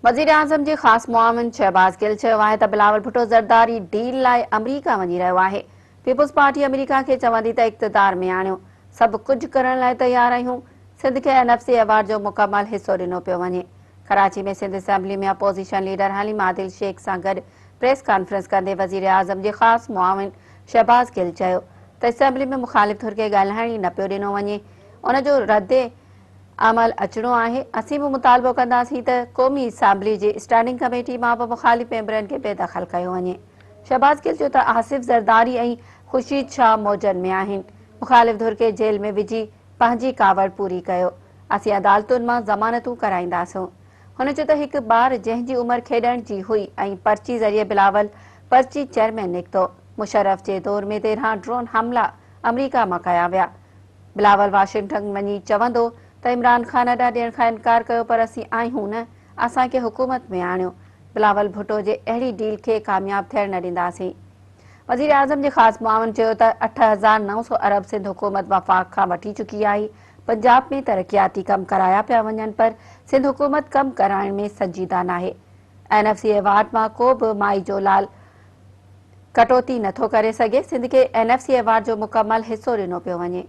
وزيراعظم جي خاص معاون شهباز گل چيو آهي ته بلاول ڀٽو زرداري ڊيل لاء آمريڪا وڃي رهيو آهي، پيپلز پارٽي آمريڪا کي چوندي ته اقتدار ۾ آڻيو، سڀ ڪجهه ڪرڻ لاء تيار آهيون، سنڌ کي اين ايف سي ايوارڊ جو مڪمل حصو ڏنو پيو وڃي. Karachi ۾ Sindh assembly ۾ opposition leader Haleem Adil Sheikh سان گڏ پريس ڪانفرنس ڪندي وزيراعظم جي خاص معاون شهباز گل چيو ته اسيمبلي ۾ مخالف ڌر کي ڳالهائڻ ئي نه پيو ڏنو وڃي، ان جو رد عمل اچڻو آهي، اسين به مطالبو ڪنداسين ته قومي اسيمبلي جي اسٽينڊنگ ڪميٽي مان به مخالف ميمبرن کي بي دخل ڪيو وڃي. شهباز گل چيو ته آصف زرداري ۽ خورشيد شاهه موجن ۾ آهن، مخالف ڌر کي جيل ۾ وجهي پنهنجي ڪاوڙ پوري ڪيو، اسين عدالتن مان ضمانتون ڪرائينداسون. هن چيو ته هڪ ٻار جنهن جي عمر کيڏڻ جي هئي ۽ پرچي ذريعي بلاول پرچي چيئرمين نڪتو، مشرف جي دور ۾ 13 ڊرون حملا آمريڪا مان ڪيا ويا، بلاول واشنگٽن وڃي چوندو ته عمران خان اڏا ڏيڻ کان انڪار ڪيو پر اسين آهيون نه، اسان کي حڪومت ۾ آڻيو، بلاول ڀٽو جي اهڙي ڊيل کي ڪامياب ٿيڻ نه ڏينداسين. وزيراعظم جي خاص معاون چيو ته 8900 ارب سنڌ حڪومت وفاق کان وٺي چڪي آهي، پنجاب ۾ ترقياتي ڪم ڪرايا پيا وڃن پر سنڌ حڪومت ڪم ڪرائڻ ۾ سنجيده ناهي، اين ايف سي ايوارڊ مان ڪو به مائي جو لال ڪٽوتي نٿو ڪري سگهي، سنڌ کي اين ايف سي ايوارڊ جو مڪمل حصو ڏنو پيو وڃي.